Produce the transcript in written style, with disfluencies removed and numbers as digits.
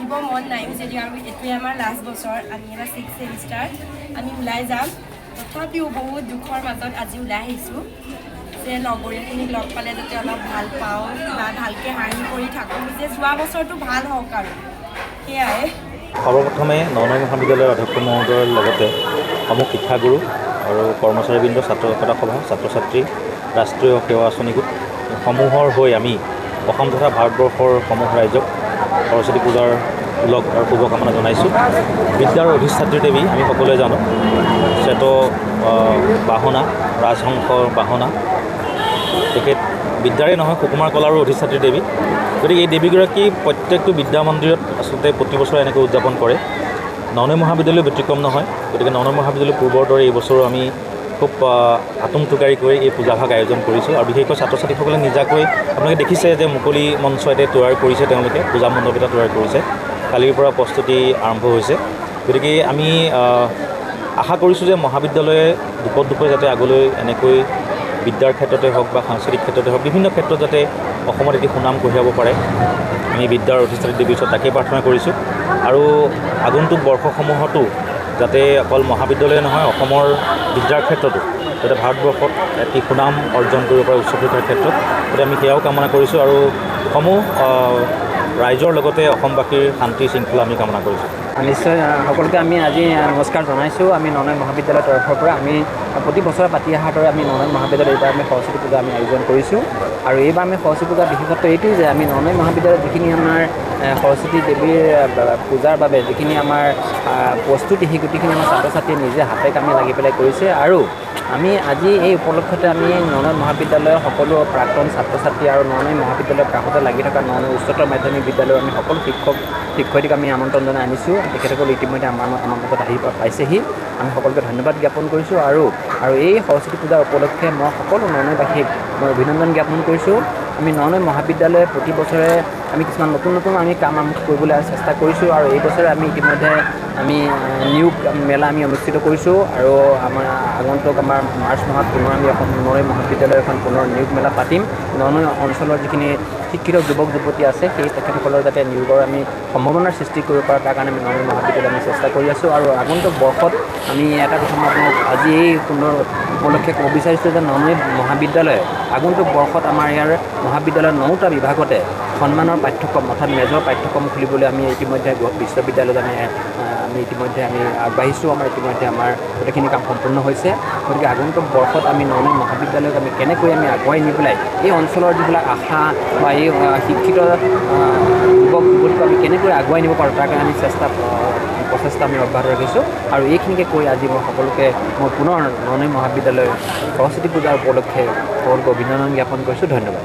থাকিব মন নাইও যদিও আৰু এইটোৱে আমাৰ লাষ্ট বছৰ। আমি এবাৰ ছিক্স ছেমিষ্টাৰ, আমি ওলাই যাম। তথাপিও বহুত দুখৰ মাজত আজি ওলাই আহিছোঁ যে লগৰীয়াখিনিক লগ পালে যাতে অলপ ভাল পাওঁ বা ভালকৈ হাঁহি কৰি থাকোঁ, যে যোৱা বছৰটো ভাল হওক আৰু সেয়াই। সৰ্বপ্ৰথমে ননৈ মহাবিদ্যালয়ৰ অধ্যক্ষ মহোদয়ৰ লগতে সমূহ শিক্ষাগুৰু আৰু কৰ্মচাৰীবৃন্দ, ছাত্ৰ একতা সভা, ছাত্ৰ ছাত্ৰী, ৰাষ্ট্ৰীয় সেৱা আঁচনি গোট সমূহৰ হৈ আমি অসম তথা ভাৰতবৰ্ষৰ সমূহ ৰাইজক সৰস্বতী পূজাৰ ওলগ আৰু শুভকামনা জনাইছোঁ। বিদ্যাৰ অধিষ্ঠাত্ৰী দেৱী আমি সকলোৱে জানো, শ্বেত বাহনা, ৰাজহংসৰ বাহনা। তেখেত বিদ্যাৰে নহয়, সুকুমাৰ কলাৰো অধিষ্ঠাত্ৰী দেৱী। গতিকে এই দেৱীগৰাকী প্ৰত্যেকটো বিদ্যা মন্দিৰত আচলতে প্ৰতি বছৰে এনেকৈ উদযাপন কৰে। ননৈ মহাবিদ্যালয় ব্যতিক্ৰম নহয়। গতিকে ননৈ মহাবিদ্যালয় পূৰ্বৰ দৰে এই বছৰো আমি খুব আটোমটোকাৰিকৈ এই পূজাভাগ আয়োজন কৰিছোঁ। আৰু বিশেষকৈ ছাত্ৰ ছাত্ৰীসকলে নিজাকৈ, আপোনালোকে দেখিছে যে মুকলি মঞ্চ এটা তৈয়াৰ কৰিছে, তেওঁলোকে পূজা মণ্ডপ এটা তৈয়াৰ কৰিছে। কালিৰ পৰা প্ৰস্তুতি আৰম্ভ হৈছে। গতিকে আমি আশা কৰিছোঁ যে মহাবিদ্যালয়ে দোপত দোপে যাতে আগলৈ এনেকৈ বিদ্যাৰ ক্ষেত্ৰতে হওক বা সাংস্কৃতিক ক্ষেত্ৰতে হওক, বিভিন্ন ক্ষেত্ৰত যাতে অসমত এটি সুনাম কঢ়িয়াব পাৰে। আমি বিদ্যাৰ অধিষ্ঠাত্ৰী দেৱীৰ ওচৰত তাকেই প্ৰাৰ্থনা কৰিছোঁ। আৰু আগন্তুক বৰ্ষসমূহতো যাতে অকল মহাবিদ্যালয়ে নহয়, অসমৰ বিদ্যাৰ ক্ষেত্ৰতো যাতে ভাৰতবৰ্ষত এটি সুনাম অৰ্জন কৰিব পাৰে উচ্চ শিক্ষাৰ ক্ষেত্ৰত, গতিকে আমি সেয়াও কামনা কৰিছোঁ। আৰু সমূহ ৰাইজৰ লগতে অসমবাসীৰ শান্তি শৃংখলা আমি কামনা কৰিছোঁ। নিশ্চয়, সকলোকে আমি আজি নমস্কাৰ জনাইছোঁ। আমি ননৈ মহাবিদ্যালয়ৰ তৰফৰ পৰা আমি প্ৰতি বছৰে পাতি অহাৰ দৰে আমি ননৈ মহাবিদ্যালয়ত এইবাৰ আমি সৰস্বতী পূজা আমি আয়োজন কৰিছোঁ। আৰু এইবাৰ আমি সৰস্বতী পূজাৰ বিশেষত্ব এইটোৱেই যে আমি ননৈ মহাবিদ্যালয়ত যিখিনি আমাৰ সৰস্বতী দেৱীৰ পূজাৰ বাবে যিখিনি আমাৰ প্ৰস্তুতি, সেই গোটেইখিনি আমাৰ ছাত্ৰ ছাত্ৰীয়ে নিজে হাতে কামে লাগি পেলাই কৰিছে। আৰু আমি আজি এই উপলক্ষতে আমি ননৈ মহাবিদ্যালয়ৰ সকলো প্ৰাক্তন ছাত্ৰ ছাত্ৰী আৰু ননৈ মহাবিদ্যালয়ৰ কাষতে লাগি থকা ননৈ উচ্চতৰ মাধ্যমিক বিদ্যালয়ৰ আমি সকলো শিক্ষক শিক্ষয়িত্ৰীক আমি আমন্ত্ৰণ জনাই আনিছোঁ। তেখেতসকল ইতিমধ্যে আমাৰ মাজত আহি পাইছেহি। আমি সকলোকে ধন্যবাদ জ্ঞাপন কৰিছোঁ। আৰু এই সৰস্বতী পূজাৰ উপলক্ষে মই সকলো ননৈবাসীক মই অভিনন্দন জ্ঞাপন কৰিছোঁ। আমি ননৈ মহাবিদ্যালয়ে প্ৰতি বছৰে আমি কিছুমান নতুন নতুন আমি কাম আৰম্ভ কৰিবলৈ চেষ্টা কৰিছোঁ। আৰু এই বছৰে আমি ইতিমধ্যে আমি নিয়োগ মেলা আমি অনুষ্ঠিত কৰিছোঁ। আৰু আমাৰ আগন্তুক আমাৰ মাৰ্চ মাহত পুনৰ আমি এখন ননৈ মহাবিদ্যালয় এখন পুনৰ নিয়োগ মেলা পাতিম। ননৈ অঞ্চলৰ যিখিনি শিক্ষিত যুৱক যুৱতী আছে, সেই তেখেতসকলৰ যাতে নিয়োগৰ আমি সম্ভাৱনাৰ সৃষ্টি কৰিব পাৰোঁ, তাৰ কাৰণে আমি ননৈ মহাবিদ্যালয় আমি চেষ্টা কৰি আছোঁ। আৰু আগন্তুক বৰ্ষত আমি এটা কথা মই আপোনাক আজি এই সুন্দৰ উপলক্ষে ক'ব বিচাৰিছোঁ যে ননৈ মহাবিদ্যালয়ে আগন্তুক বৰ্ষত আমাৰ ইয়াৰ মহাবিদ্যালয়ৰ 9টা বিভাগতে সন্মানৰ পাঠ্যক্ৰম, অৰ্থাৎ মেজৰ পাঠ্যক্ৰম খুলিবলৈ আমি ইতিমধ্যে বিশ্ববিদ্যালয়ত আমি ইতিমধ্যে আমি আগবাঢ়িছোঁ। আমাৰ ইতিমধ্যে আমাৰ গোটেইখিনি কাম সম্পূৰ্ণ হৈছে। গতিকে আগন্তুক বৰ্ষত আমি ননৈ মহাবিদ্যালয়ক আমি কেনেকৈ আমি আগুৱাই নি পেলাই এই অঞ্চলৰ যিবিলাক আশা বা এই শিক্ষিত যুৱক যুৱতীক আমি কেনেকৈ আগুৱাই নিব পাৰোঁ, তাৰ কাৰণে আমি প্ৰচেষ্টা আমি অব্যাহত ৰাখিছোঁ। আৰু এইখিনিকে কৈ আজি মই সকলোকে মই পুনৰ ননৈ মহাবিদ্যালয়ৰ সৰস্বতী পূজাৰ উপলক্ষে সকলোকে অভিনন্দন জ্ঞাপন কৰিছোঁ। ধন্যবাদ।